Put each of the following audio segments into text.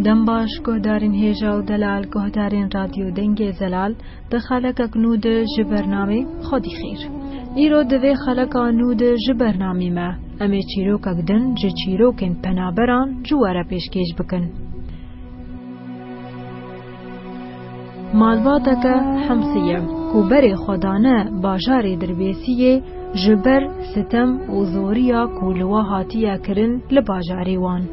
Dem baş guhdarên hêja û delal guhdarên Radyo Dengê Zelal di xelekek nû de ji bernamê xwedî xêr. Îro di vê xeleka nû de ji bernamê me em ê çîrokek din ji çîrokên penaberan ji we re pêşkêş bikin. Malbateke Hemsî ye ku berê xwe dane bajarê Dirbêsiyê ji ber sitem û zoriya ku li we hatiye kirin li bajarê wan.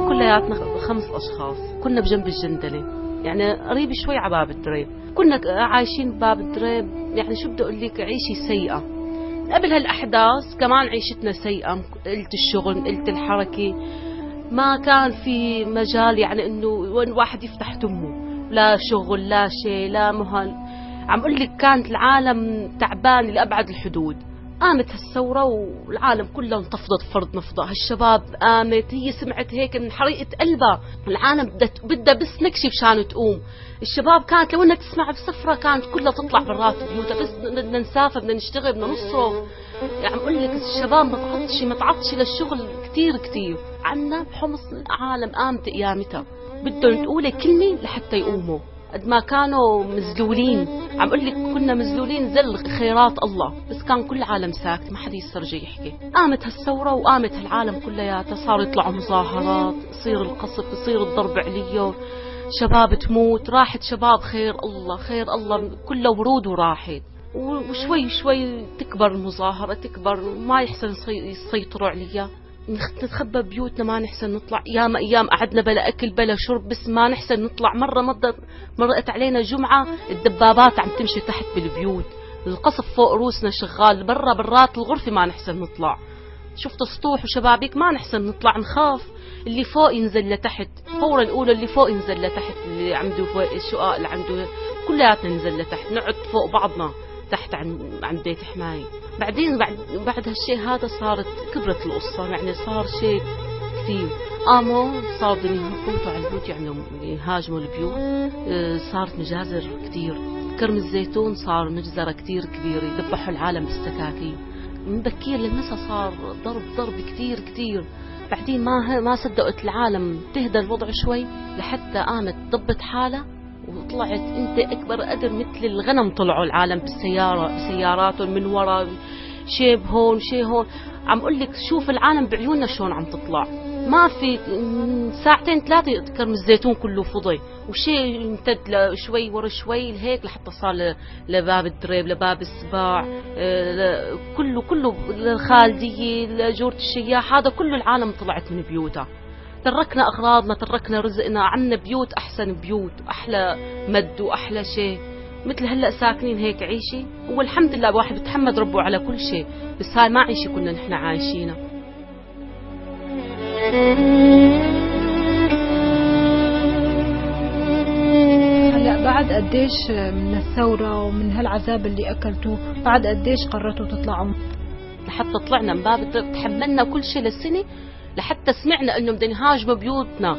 كلياتنا 5 اشخاص كنا بجنب الجندله، يعني قريب شوي على باب الدريب، كنا عايشين بباب الدريب. يعني شو بدي اقول لك، عيشه سيئه قبل هالاحداث كمان عيشتنا سيئه، قلت الشغل، قلت الحركه، ما كان في مجال يعني انه الواحد يفتح تمه، لا شغل لا شيء لا مهل. عم اقول لك كانت العالم تعبان لابعد الحدود. قامت هالثورة والعالم كلها انتفضت فرد نفضة، هالشباب قامت، هي سمعت هيك من حريقة قلبها، العالم بدها بس نكشة مشان تقوم. الشباب كانت لو انها تسمع بسفرة كانت كلها تطلع برات بيوتها، بس بدنا نسافر، بدنا نشتغل، بدنا نصرف. يعني عم اقول لك الشباب متعطشة للشغل كثير كثير. عنا بحمص العالم قامت قيامتها، بدهم تقولي كلمة لحتى يقوموا، قد ما كانوا مزلولين. عم اقول لك كنا مزلولين زل خيرات الله، بس كان كل العالم ساكت، ما حدا يسترجي يحكي. قامت هالثورة وقامت هالعالم كلياتها، صاروا يطلعوا مظاهرات، يصير القصف، يصير الضرب عليهم، شباب تموت، راحت شباب خير الله خير الله كله ورود وراحت. وشوي شوي تكبر المظاهرة، تكبر، ما يحسن يسيطروا عليها، نتخبى ببيوتنا، ما نحسن نطلع. ياما ايام قعدنا بلا اكل بلا شرب، بس ما نحسن نطلع. مره مرقت علينا جمعه الدبابات عم تمشي تحت بالبيوت، القصف فوق روسنا شغال، برا برات الغرفه ما نحسن نطلع. شفت سطوح وشبابيك ما نحسن نطلع، نخاف اللي فوق ينزل لتحت، فورا الاولى اللي فوق ينزل لتحت، اللي عنده فوق الشقق اللي عنده كلياتنا ننزل لتحت، نقعد فوق بعضنا تحت عند بيت حماي. بعدين بعد هالشيء هذا صارت كبرت القصة، يعني صار شيء كثير. قاموا صاروا بدهم يفوتوا على البيوت، يعملوا يهاجموا البيوت، صارت مجازر كثير. كرم الزيتون صار مجزرة كثير كبيرة، ذبحوا العالم بالسكاكين من بكير للمسا، صار ضرب كثير كثير. بعدين ما صدقت العالم تهدى الوضع شوي لحتى قامت ضبت حالها وطلعت. انت اكبر قدر مثل الغنم طلعوا العالم بالسياره، بسياراتهم من ورا، شيء هون شيء هون. عم اقول لك شوف العالم بعيوننا شلون عم تطلع، ما في ساعتين ثلاثه كرم الزيتون كله فضي، وشيء امتد شوي ورا شوي هيك لحتى صار لباب الدريب، لباب السباع، كله للخالديه، لجورة الشياح، هذا كله العالم طلعت من بيوتها. تركنا أغراضنا، تركنا رزقنا، عنا بيوت أحسن بيوت، أحلى مد وأحلى شيء، مثل هلأ ساكنين هيك عيشة، والحمد لله الواحد بتحمد ربه على كل شيء، بس هاي ما عيشة كنا نحن عايشينها. هلأ بعد قديش من الثورة ومن هالعذاب اللي أكلتوه، بعد قديش قررتوا تطلعوا؟ لحتى طلعنا من باب الدرب، تحملنا كل شيء للسنة، لحتى سمعنا انه بدهم يهاجموا بيوتنا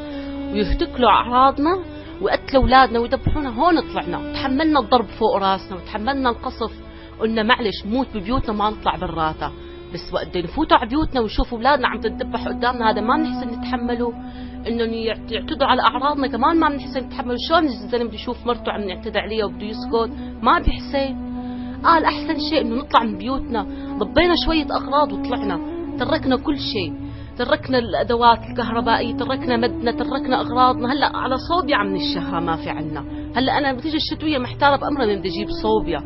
ويهتكلوا اعراضنا ويقتلوا اولادنا ويذبحونا، هون طلعنا، تحملنا الضرب فوق راسنا وتحملنا القصف، قلنا معلش موت ببيوتنا ما نطلع براتها، بس وقت نفوتوا على بيوتنا ونشوف اولادنا عم تتذبح قدامنا هذا ما بنحسن نتحمله، انهم يعتدوا على اعراضنا كمان ما بنحسن نتحمله. شلون الزلمه بده يشوف مرته عم يعتدى عليها وبده يسكت؟ ما بيحسن. قال احسن شيء انه نطلع من بيوتنا، ضبينا شويه اغراض وطلعنا، تركنا كل شيء، تركنا الادوات الكهربائيه، تركنا مدنا، تركنا اغراضنا. هلا على صوبيا عم نشها ما في عنا. هلا انا بتيجي الشتويه محتاره بامرها من بدي اجيب صوبيا،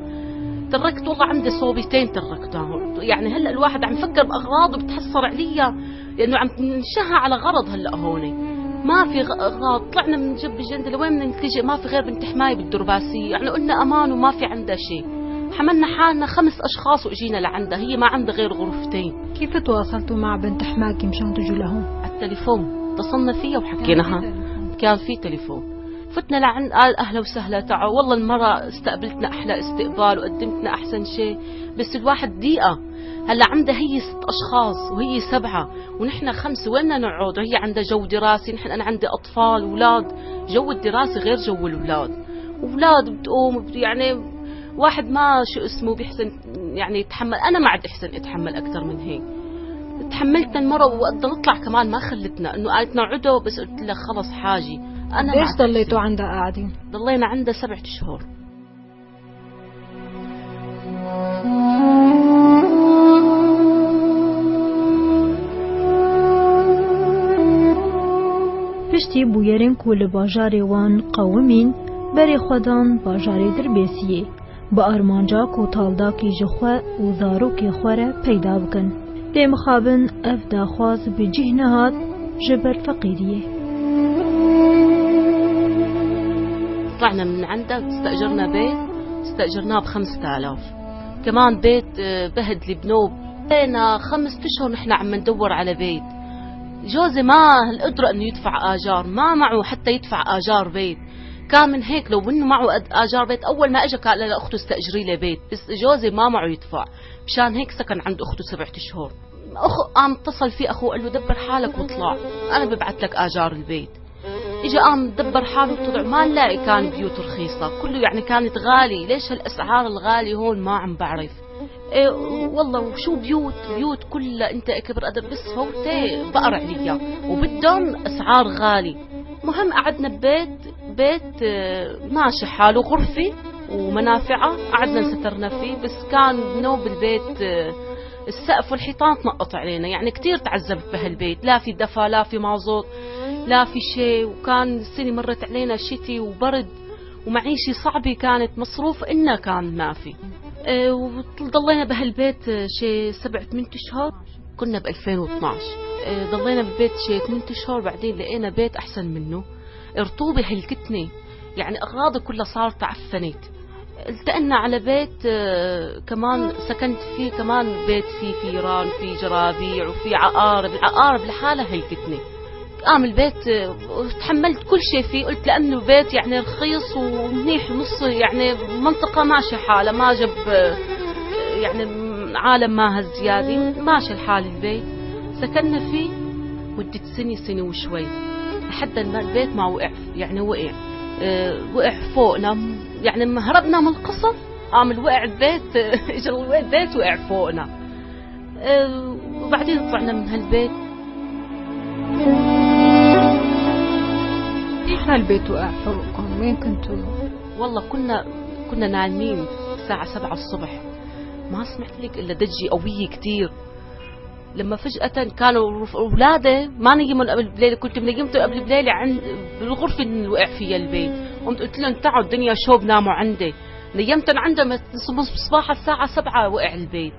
تركت والله عندي صوبيتين تركتهم. يعني هلا الواحد عم يفكر باغراضه بتحسر عليها لانه عم نشها على غرض. هلا هون ما في اغراض، طلعنا من جنب الجندله وين بدنا نلتجئ؟ ما في غير بنت حماي بالدرباسيه، يعني قلنا امان وما في عندها شيء. حملنا حالنا 5 اشخاص واجينا لعندها، هي ما عندها غير غرفتين. كيف تواصلتوا مع بنت حماكي مشان تجوا لهون؟ على التليفون اتصلنا فيها وحكيناها، كان في تليفون. فتنا لعند، قال أهلا وسهلا تعوا. والله المرأة استقبلتنا أحلى استقبال وقدمتنا أحسن شيء، بس الواحد ضيقة. هلا عندها هي 6 أشخاص وهي 7 ونحن 5، وين بدنا نقعد؟ وهي عندها جو دراسي، نحن أنا عندي أطفال أولاد، جو الدراسة غير جو الأولاد، أولاد بتقوم يعني واحد ما شو اسمه بيحسن يعني يتحمل. أنا ما عاد أحسن أتحمل أكثر من هيك. تحملت المرة وقت نطلع كمان ما خلتنا، إنه قالت نقعدوا، بس قلت لها خلص حاجة. أنا ليش ضليتوا عندها قاعدين؟ ضلينا عندها 7 شهور. Piştî bûyerên ku li bajarê wan qewimîn, berê xwe dan bajarê Dirbêsiyê bi armanca ku taldakî ji xwe û zarokê xwe re peyda bikin. Lê mixabin ev daxwaz bi cih nehat ji ber feqîriyê. طلعنا من عندها استأجرنا بيت، استأجرناه ب5000، كمان بيت بهدلي بنوب. بقينا 5 أشهر نحن عم ندور على بيت. جوزي ما القدرة إنه يدفع آجار، ما معه حتى يدفع آجار بيت. كان من هيك لو إنه معه آجار بيت أول ما إجا قال لأخته استأجري لي بيت، بس جوزي ما معه يدفع، مشان هيك سكن عند أخته 7 أشهر. أخو قام اتصل فيه أخوه قال له دبر حالك واطلع، أنا ببعث لك آجار البيت. إجا قام دبر حاله وطلع، ما نلاقي كان بيوت رخيصة، كله يعني كانت غالي. ليش هالأسعار الغالية هون ما عم بعرف. إيه والله وشو بيوت، بيوت كلها أنت كبر قدر بس فوتة بقر عليها وبدهم أسعار غالي. مهم قعدنا ببيت، بيت ماشي حاله، غرفة ومنافعة، قعدنا نسترنا فيه، بس كان نوب البيت السقف والحيطان تنقط علينا، يعني كتير تعذبت بهالبيت، لا في دفا لا في مازوت لا في شيء. وكان السنة مرت علينا شتي وبرد ومعيشة صعبة، كانت مصروف إلنا كان ما في. وضلينا بهالبيت شيء 7-8 أشهر، كنا ب 2012. ضلينا بالبيت شيء 8 أشهر، بعدين لقينا بيت أحسن منه. رطوبة هلكتني، يعني أغراضي كلها صارت تعفنت. التقلنا على بيت كمان سكنت فيه، كمان بيت فيه فيران فيه جرابيع وفيه عقارب، العقارب لحالها هلكتني. قام البيت وتحملت كل شيء فيه، قلت لأنه بيت يعني رخيص ومنيح، نص يعني منطقة ماشي حالها، ما جاب يعني عالم ما هالزيادة، ماشي الحال البيت. سكننا فيه مدة سنة، سنة وشوي، لحد ما البيت ما وقع، يعني وقع، وقع فوقنا، يعني لما هربنا من القصف قام الوقع البيت، اجى البيت وقع فوقنا. وبعدين طلعنا من هالبيت. كيف هالبيت وقع فوقكم؟ وين كنتوا؟ والله كنا نايمين الساعة 7 الصبح، ما سمعت لك إلا دجة قوية كتير. لما فجأة كانوا أولادي ما نيمهم قبل بليلة، كنت منيمتهم قبل بليلة عند بالغرفة اللي وقع فيها البيت، قمت قلت لهم تعوا الدنيا شوب ناموا عندي، نيمتهم عندهم صباح الساعة 7 وقع البيت.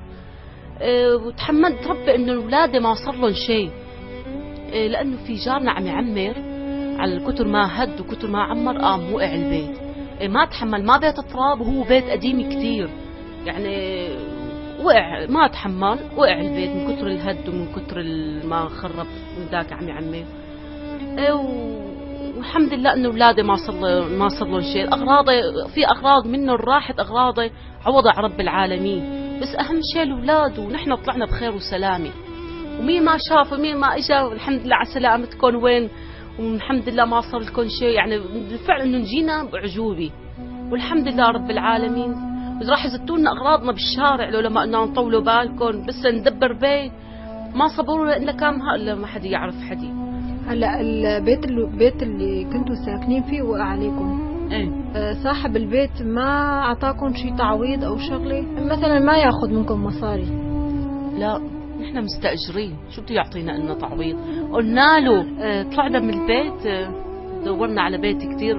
وتحمدت ربي إنه أولادي ما صار لهم شيء، لأنه في جارنا عم يعمر، على كتر ما هد وكتر ما عمر قام وقع البيت. ما تحمل، ما بيت تراب وهو بيت قديم كتير، يعني وقع، ما تحمل، وقع البيت من كتر الهد ومن كتر ما خرب من ذاك عم يعمر. والحمد لله انه اولادي ما صار لهم شيء. اغراضي في اغراض منه راحت، اغراضي عوضها على رب العالمين، بس اهم شيء الاولاد، ونحن طلعنا بخير وسلامه، ومين ما شاف ومين ما اجى الحمد لله على سلامتكم وين، والحمد لله ما صار لكم شيء. يعني بالفعل انه نجينا بعجوبه والحمد لله رب العالمين. راح يزتوا لنا اغراضنا بالشارع لولا ما انه نطولوا بالكم، بس ندبر بيت، ما صبروا لنا كام هلا ما حد يعرف حدي. هلا البيت اللي كنتوا ساكنين فيه وقع عليكم. ايه. صاحب البيت ما اعطاكم شي تعويض او شغله؟ مثلا ما ياخذ منكم مصاري؟ لا، نحن مستاجرين، شو بده يعطينا لنا تعويض؟ قلنا له، طلعنا من البيت، دورنا على بيت كثير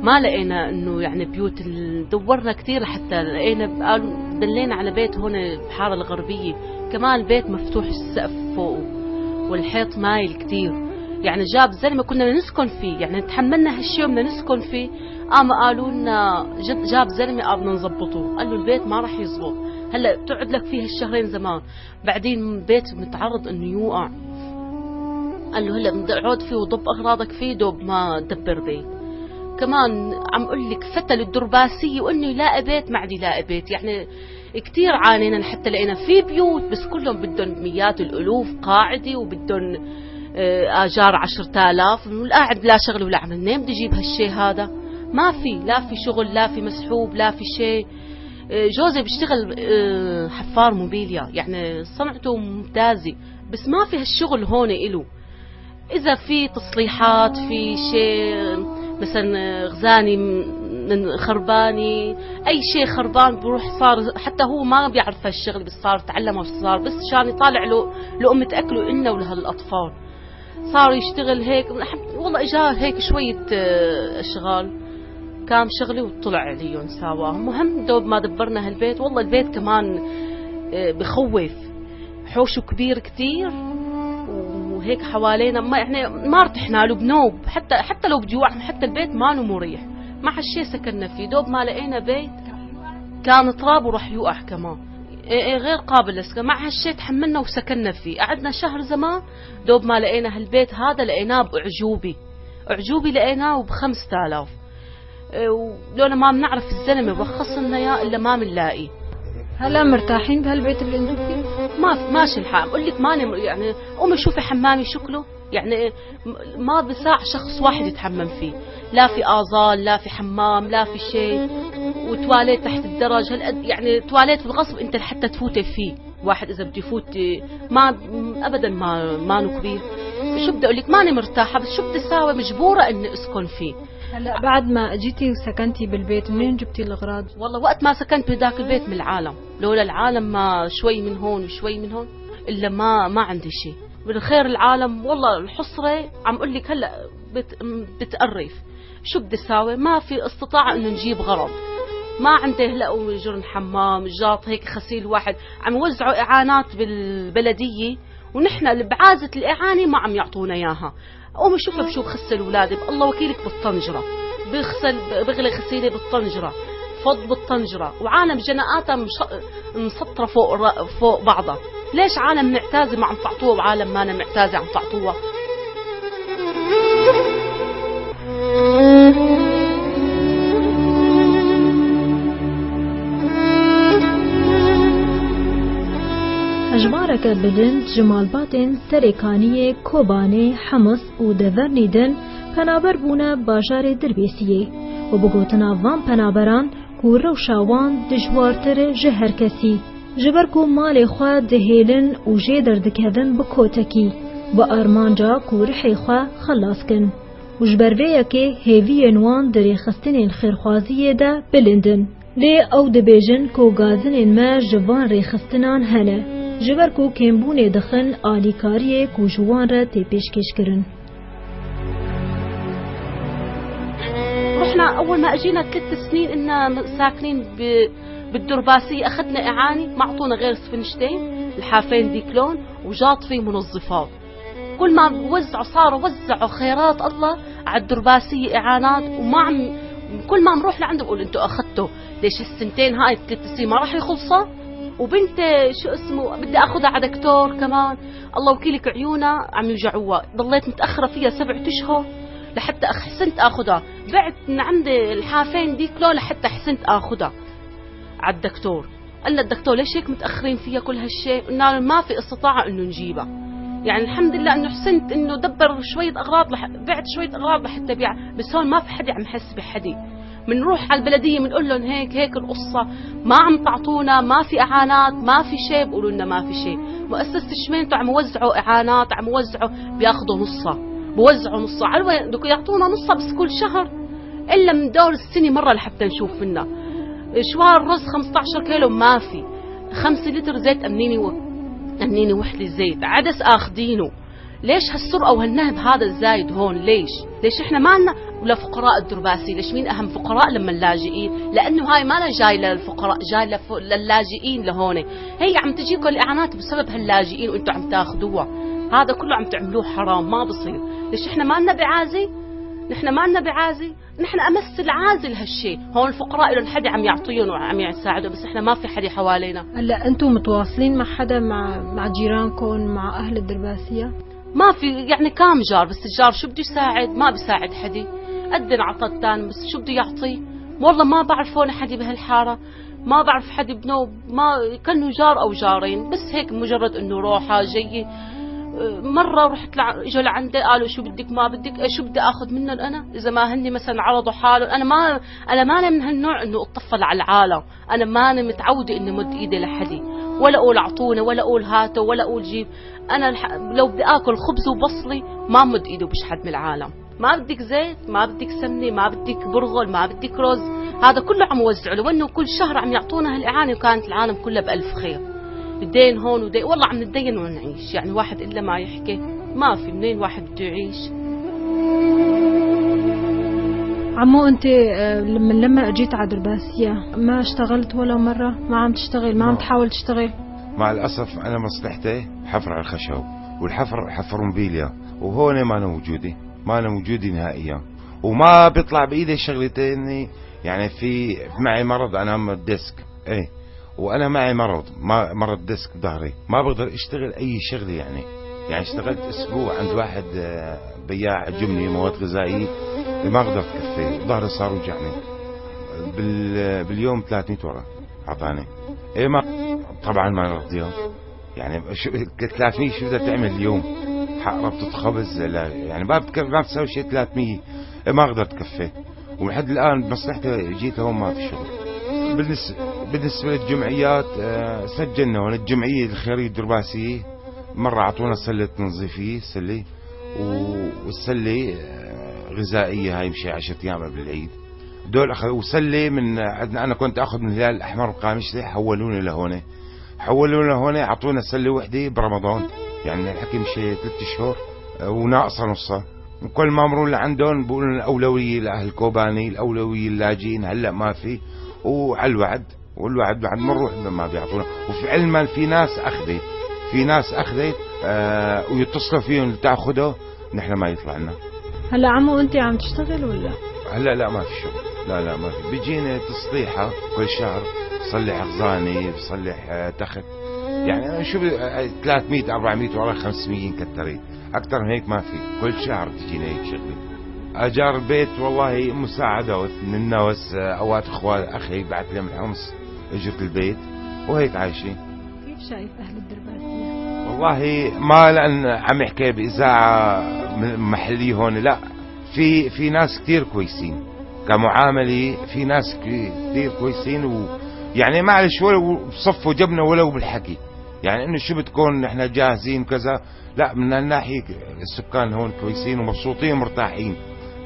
ما لقينا انه يعني بيوت دورنا كثير لحتى لقينا، قالوا دلينا على بيت هون بحارة الغربية، كمان البيت مفتوح السقف فوقه والحيط مايل كثير، يعني جاب زلمة كنا نسكن فيه، يعني تحملنا هالشيء وبدنا نسكن فيه، قام قالوا لنا جاب زلمة قام بدنا نظبطه، قال له البيت ما راح يزبط، هلا بتقعد لك فيه هالشهرين زمان، بعدين بيت متعرض انه يوقع. قال له هلا اقعد فيه وضب اغراضك فيه دوب ما دبر بيت. كمان عم اقول لك فتل الدرباسيه وانه يلاقي بيت ما عاد يلاقي بيت، يعني كثير عانينا حتى لقينا في بيوت بس كلهم بدهم مئات الالوف قاعده وبدهم اجار 10,000، والقاعد لا شغل ولا عمل، منين بدي اجيب هالشيء هذا؟ ما في، لا في شغل لا في مسحوب لا في شيء. جوزي بيشتغل حفار موبيليا، يعني صنعته ممتازة، بس ما في هالشغل هون إله. إذا في تصليحات في شيء مثلا غزاني من خرباني أي شيء خربان بروح، صار حتى هو ما بيعرف هالشغل بس صار تعلمه، صار بس عشان يطالع له لقمة أكله إلنا ولهالأطفال، صار يشتغل هيك. والله إجا هيك شوية أشغال كام شغلي وطلع عليهم سواهم. مهم دوب ما دبرنا هالبيت، والله البيت كمان بخوف، حوشه كبير كتير وهيك حوالينا، ما يعني ما ارتحنا له بنوب، حتى لو بده يوقع حتى البيت ما مريح. مع هالشي سكننا فيه، دوب ما لقينا بيت كان تراب وراح يوقع كمان، غير قابل للسكن. مع هالشي تحملنا وسكننا فيه، قعدنا شهر زمان دوب ما لقينا هالبيت هذا، لقيناه بأعجوبي، أعجوبي لقيناه ب5000، ولولا ما بنعرف الزلمه رخص لنا اياه الا ما بنلاقيه. هلا مرتاحين بهالبيت اللي انتم فيه؟ ما ماشي الحال، بقول لك ماني يعني قومي شوفي حمامي شكله، يعني ما بساع شخص واحد يتحمم فيه، لا في آزال لا في حمام لا في شيء، وتواليت تحت الدرج هالقد، يعني تواليت بالغصب انت لحتى تفوتي فيه، واحد اذا بده يفوت ما ابدا ما كبير. شو بدي اقول لك، ماني مرتاحه، بس شو بدي اساوي، مجبوره اني اسكن فيه. هلا بعد ما اجيتي وسكنتي بالبيت منين جبتي الاغراض؟ والله وقت ما سكنت بذاك البيت من العالم، لولا العالم ما شوي من هون وشوي من هون الا ما عندي شيء. بالخير العالم والله الحصره عم اقول لك هلا بتقرف، شو بدي اساوي؟ ما في استطاعه انه نجيب غرض، ما عندي هلا جرن حمام جاط هيك خسيل واحد، عم يوزعوا اعانات بالبلديه ونحن اللي بعازة الاعانه ما عم يعطونا اياها. قومي شوفي بشو بغسل اولادي، الله وكيلك بالطنجره، بغسل بغلي غسيله بالطنجره، فض بالطنجره، وعالم جناقاتها مسطره فوق بعضها. ليش عالم معتازه ما عم تعطوها وعالم ما معتازه عم تعطوها؟ Hejmareke bilind ji malbatên Serêkaniyê, Kobanê, Hemis û Devernî din penaber bûne bajarê Dirbêsiyê û bi gotina van penaberan ku rewşa wan dijwartir e ji her kesî. Ji ber ku malê xwe dihêlin û jê derdikevin bi kotekî, bi armanca ku rihê xwe xelas kin. Û ji ber vê yekê hêviyên wan di rêxistinên xêrxwaziyê de bilind in. Lê ew dibêjin ku gazinên me ji van rêxistinan hene. Ji ber ku kêmbûnê dixin alîkariyê ku ji wan re tê pêşkêşkirin. رحنا أول ما أجينا 3 سنين إنا ساكنين بالدرباسية، أخذنا إعانة ما أعطونا غير سفنجتين الحافين ديكلون وجاط فيه منظفات. كل ما وزعوا صاروا وزعوا خيرات الله على الدرباسية إعانات، وما عم كل ما نروح لعنده بقول أنتوا أخذتوا ليش السنتين هاي 3 سنين ما راح يخلصوا؟ وبنت شو اسمه بدي اخذها على دكتور كمان، الله وكيلك عيونها عم يوجعوها، ضليت متاخره فيها 7 اشهر لحتى حسنت اخذها، بعت من عندي الحافين ديكلو لحتى حسنت اخذها على الدكتور. قال الدكتور ليش هيك متاخرين فيها كل هالشيء؟ قلنا له ما في استطاعه انه نجيبها. يعني الحمد لله انه حسنت انه دبر شويه اغراض بعت شويه اغراض لحتى بيع، بس هون ما في حدا عم يحس بحدي. بنروح على البلديه بنقول لهم هيك هيك القصه، ما عم تعطونا، ما في اعانات، ما في شيء، بيقولوا لنا ما في شيء. مؤسسه شمينتو عم يوزعوا اعانات، عم يوزعوا، بياخذوا نصها، بوزعوا نصها، على وين بدكم يعطونا نصها بس كل شهر، الا من دور السنه مره لحتى نشوف منا. شوار رز 15 كيلو ما في، 5 لتر زيت أمنيني وحدة زيت، عدس اخذينه. ليش هالسرقه وهالنهب هذا الزايد هون؟ ليش؟ ليش احنا ما لنا ولا فقراء الدرباسي؟ ليش مين اهم فقراء لما اللاجئين؟ لانه هاي ما أنا جاي للفقراء، جاي للاجئين لهون. هي عم تجيكم الاعانات بسبب هاللاجئين وانتم عم تاخذوها، هذا كله عم تعملوه حرام، ما بصير. ليش احنا ما لنا بعازي؟ نحن ما لنا بعازي، نحن امس العازل هالشيء. هون الفقراء لهم حدا عم يعطيهم وعم يساعدهم، بس احنا ما في حدا حوالينا. هلا انتم متواصلين مع حدا، مع جيرانكم، مع اهل الدرباسيه؟ ما في يعني كام جار، بس الجار شو بده يساعد؟ ما بيساعد حدي. قد انعطى الثاني، بس شو بده يعطيه؟ والله ما بعرف هون حدي بهالحارة، ما بعرف حدي بنوب، ما كانوا جار أو جارين، بس هيك مجرد إنه روحة جاية. مرة رحت اجوا لعندي قالوا شو بدك ما بدك، إيه شو بدي آخذ منهم أنا؟ إذا ما هني مثلا عرضوا حالهم، أنا ما من هالنوع إنه أتطفل على العالم، أنا ما أنا متعودة إني مد إيدي لحدي، ولا أقول أعطونا ولا أقول هاتوا ولا أقول جيب. أنا لو بدي آكل خبز وبصلي ما مد إيدي وبشحد من العالم. ما بدك زيت، ما بدك سمنة، ما بدك برغل، ما بدك رز، هذا كله عم وزعه له، وإنه كل شهر عم يعطونا هالإعانة، وكانت العالم كلها بألف خير. الدين هون ودين، والله عم نتدين ونعيش، يعني واحد إلا ما يحكي ما في منين واحد بده يعيش. عمو أنت من لما أجيت على درباسية ما اشتغلت ولا مرة؟ ما عم تشتغل، ما عم تحاول تشتغل؟ مع الأسف أنا مصلحتي حفر على الخشب، والحفر حفر موبيليا، وهون ما أنا موجودة، ما أنا موجودة نهائيا، وما بيطلع بإيدي شغلتين. يعني في معي مرض، أنا disc، إيه، وأنا معي مرض، ما مرض disc بظهري، ما بقدر اشتغل أي شغلة. يعني اشتغلت أسبوع عند واحد بياع جملة مواد غذائية، ما قدرت كفي، ظهري صار وجعني. باليوم 300 ورقة أعطاني. إيه ما طبعا ما رضيها. يعني شو 300 شو بدها تعمل اليوم؟ حق ربطة خبز، لا، يعني ما بتساوي شيء 300. إيه ما قدرت كفي، ولحد الآن بمصلحتي جيت لهون ما في شغل. بالنسبة للجمعيات، سجلنا هون الجمعية الخيرية الدرباسية، مرة أعطونا سلة تنظيفية، سلة والسلة غذائية، هاي مشي 10 أيام قبل العيد. دول أخذوا وسلة من عندنا، أنا كنت أخذ من الهلال الأحمر القامشلي، حولوني لهون، حولونا لهون، أعطونا سلة وحدة برمضان، يعني الحكي مشي 3 أشهر، وناقصة نصها. وكل ما مروا لعندهم بيقولوا الأولوية لأهل كوباني، الأولوية للاجئين، هلأ ما في، وعلى الوعد، والوعد بعد ما نروح ما بيعطونا. وفي علما في ناس أخذت، في ناس أخذت، ويتصلوا فيهم تاخذه، نحن ما يطلع لنا. هلا عمو أنت عم تشتغل ولا؟ هلا لا ما في شغل، لا لا ما في. بيجيني تصليحة كل شهر، بصلح خزانة، بصلح تخت، يعني شو 300 400 ورا 500 كتريت، أكثر من هيك ما في. كل شهر تجينا هيك شغلة. أجار البيت والله مساعدة من الناس، أوقات إخوان أخي بعت لي من حمص أجرة البيت، وهيك عايشين. كيف شايف أهل الدرباسية؟ والله ما لأن عم يحكي بإذاعة محلية هون، لا، في ناس كتير كويسين كمعاملة، في ناس كتير كويسين، يعني معلش ولو بصفوا جبنا ولو بالحكي، يعني إنه شو بتكون نحن جاهزين كذا، لا من هالناحية السكان هون كويسين ومبسوطين ومرتاحين،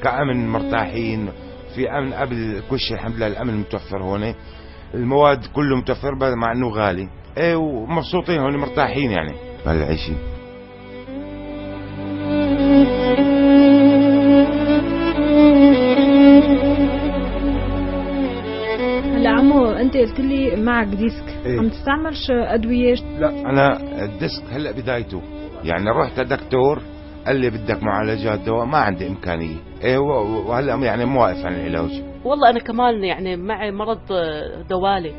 كأمن مرتاحين، في أمن قبل كل شيء الحمد لله، الأمن متوفر هون، المواد كله متوفر مع إنه غالي، إيه ومبسوطين هون مرتاحين يعني بهالعيشة. هلا عمو أنت قلت لي معك disc، إيه؟ عم تستعملش أدوية؟ لا أنا ال disc هلا بدايته، يعني رحت لدكتور قال لي بدك معالجات دواء، ما عندي إمكانية، إيه وهلا يعني موقف عن العلاج. والله أنا كمان يعني معي مرض دوالي،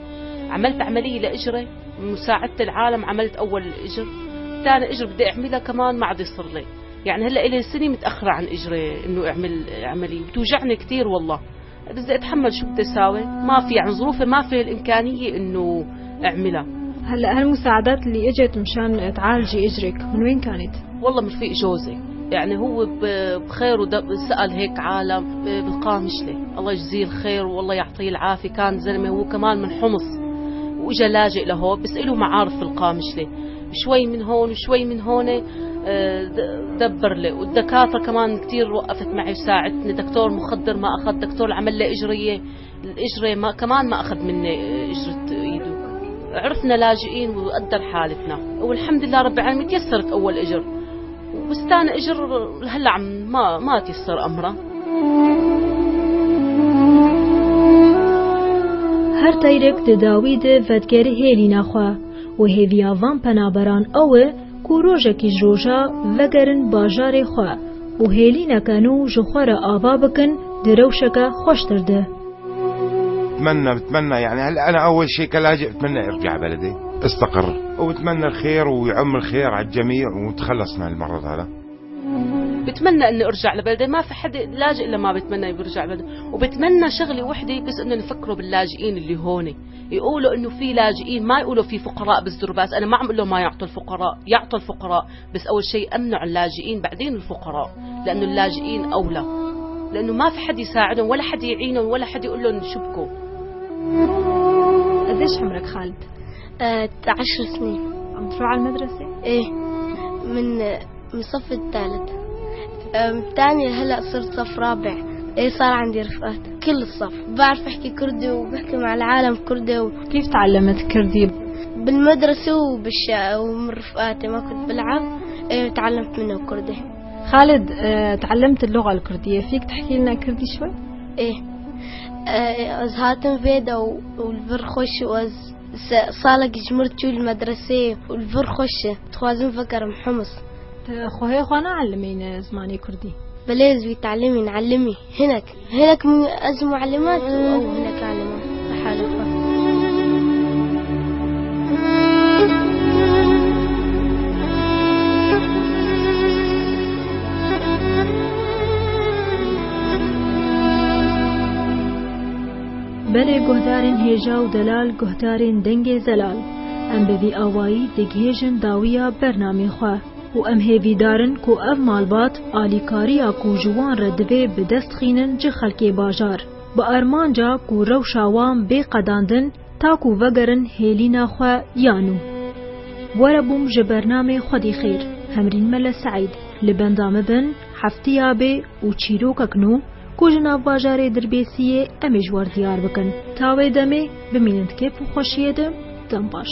عملت عملية لإجري مساعدة العالم، عملت أول إجر، ثاني إجر بدي أعملها كمان ما عاد يصير لي، يعني هلا إلي سنة متأخرة عن إجري إنه أعمل عملية، بتوجعني كثير والله، بس بدي أتحمل، شو بدي أساوي؟ ما في يعني ظروفي ما في الإمكانية إنه أعملها. هلا هالمساعدات اللي إجت مشان تعالجي إجرك من وين كانت؟ والله من رفيق جوزي، يعني هو بخير سأل هيك عالم بالقامشلي، الله يجزيه الخير والله يعطيه العافية، كان زلمة هو كمان من حمص وإجا لاجئ لهون، بس إله معارف في القامشلي، شوي من هون وشوي من هون، دبر لي. والدكاترة كمان كتير وقفت معي وساعدتني، دكتور مخدر ما أخذ، دكتور عمل لي إجرية، الإجرة ما كمان ما أخذ مني إجرة إيده. عرفنا لاجئين وقدر حالتنا، والحمد لله رب العالمين تيسرت أول إجر، بس ثاني إجر هلا عم ما تيسر أمره. هر تیرک د داوی د ودگر هێلی ناخوا و هێویا وان پەنابەران ئەوە کو ڕۆژێکی ژۆژە ڤەگەرن باژارێ خوا و هێلینەکەن و ji xwe re ava bikin di rewşeke xweştir de. بتمنى يعني هلا أنا أول شيء كلاجئ بتمنى أرجع بلدي، استقر. وبتمنى الخير ويعم الخير على الجميع ونتخلص من المرض هذا. بتمنى اني ارجع لبلدي، ما في حد لاجئ الا ما بتمنى يرجع لبلده. وبتمنى شغله وحده بس، انه يفكروا باللاجئين اللي هون، يقولوا انه في لاجئين، ما يقولوا في فقراء بالزرباس. انا ما عم اقول لهم ما يعطوا الفقراء، يعطوا الفقراء، بس اول شيء امنعوا اللاجئين بعدين الفقراء، لانه اللاجئين اولى، لانه ما في حد يساعدهم ولا حد يعينهم ولا حد يقول لهم شبكوا. قديش عمرك خالد؟ 10 سنين. عم تروح على المدرسة؟ ايه، من الصف الثالث الثاني، هلا صرت صف رابع. ايه، صار عندي رفقات كل الصف، بعرف احكي كردي وبحكي مع العالم كردي كيف تعلمت كردي؟ بالمدرسة ومن رفقاتي، ما كنت بلعب، ايه تعلمت منه كردي. خالد، تعلمت اللغة الكردية، فيك تحكي لنا كردي شوي؟ ايه، ez hatim vê de û li vir xweş û ez salek ji mir çû li medreseyê û li vir xweş e. Dixwazim vegerim Humus. خوهي خوانا علمين زماني كردي. بليز بيتعلمي نعلمي هناك، هناك از معلمات او هناك علمات بحالها. Belê guhdarên hêja û delal, guhdarên dengê zelal, em bi vî awayî digihêjin dawiya bernamê xwe û em hêvîdarin ku ev malbat alîkariya ku ji wan re divê bi dest xînin ji xelkê bajar, bi armanca ku rewşa wan bê qedandin ta ku vegerin hêlîna xwe ya nû. Were bûm ji bernamê Xwedî Xêr, Hemrîn Mele Seîd, li benda me bin heftiya bê û çîrokek nû ku ji nav bajarê Dirbêsiyê em ê ji wer diyar bikin. Ta wê demê bimînin di kêf û xweşiyê de, dem baş.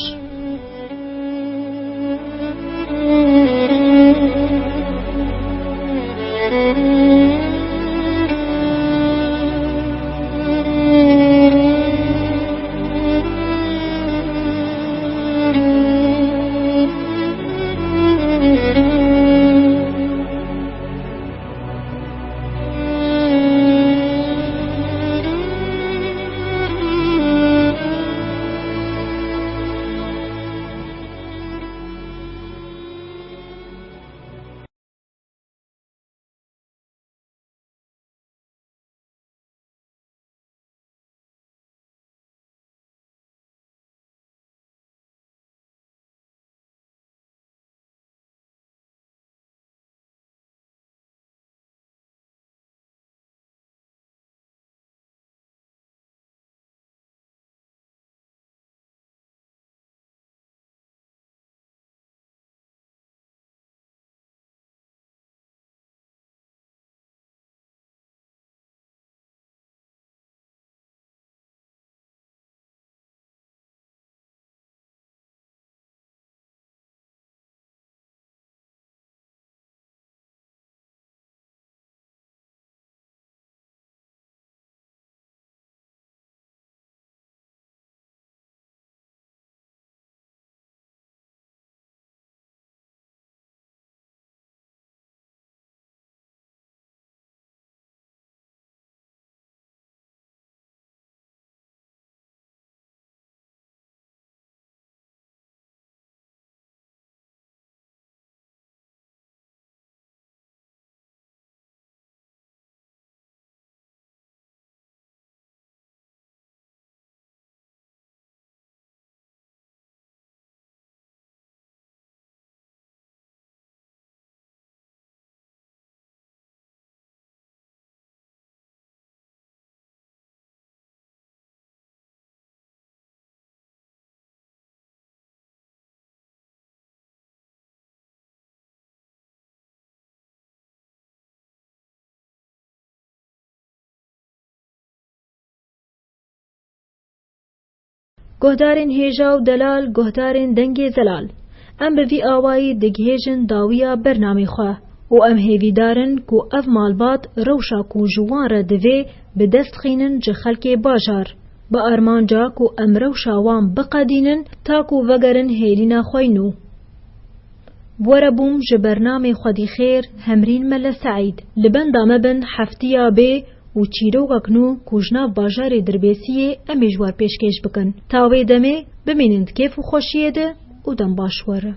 Guhdarên hêja û delal, guhdarên dengê zelal, em bi vî awayî digihêjin dawiya bernamê xwe û em hêvîdarin ku ev malbat rewşa ku ji wan re divê bi dest xînin ji xelkê bajar, bi armanca ku em rewşa wan biqedînin ta ku vegerin hêlîna xwe nû. Were bûm ji bernamê Xwedî Xêr, Hemrîn Mele Seîd, li benda me bin heftiya bê. Û çîrokek nû ku ji nav bajarê Dirbêsiyê em ê ji wer pêşkêş bikin. Ta wê demê bimînin di kêf û xweşiyê de û dem baş were.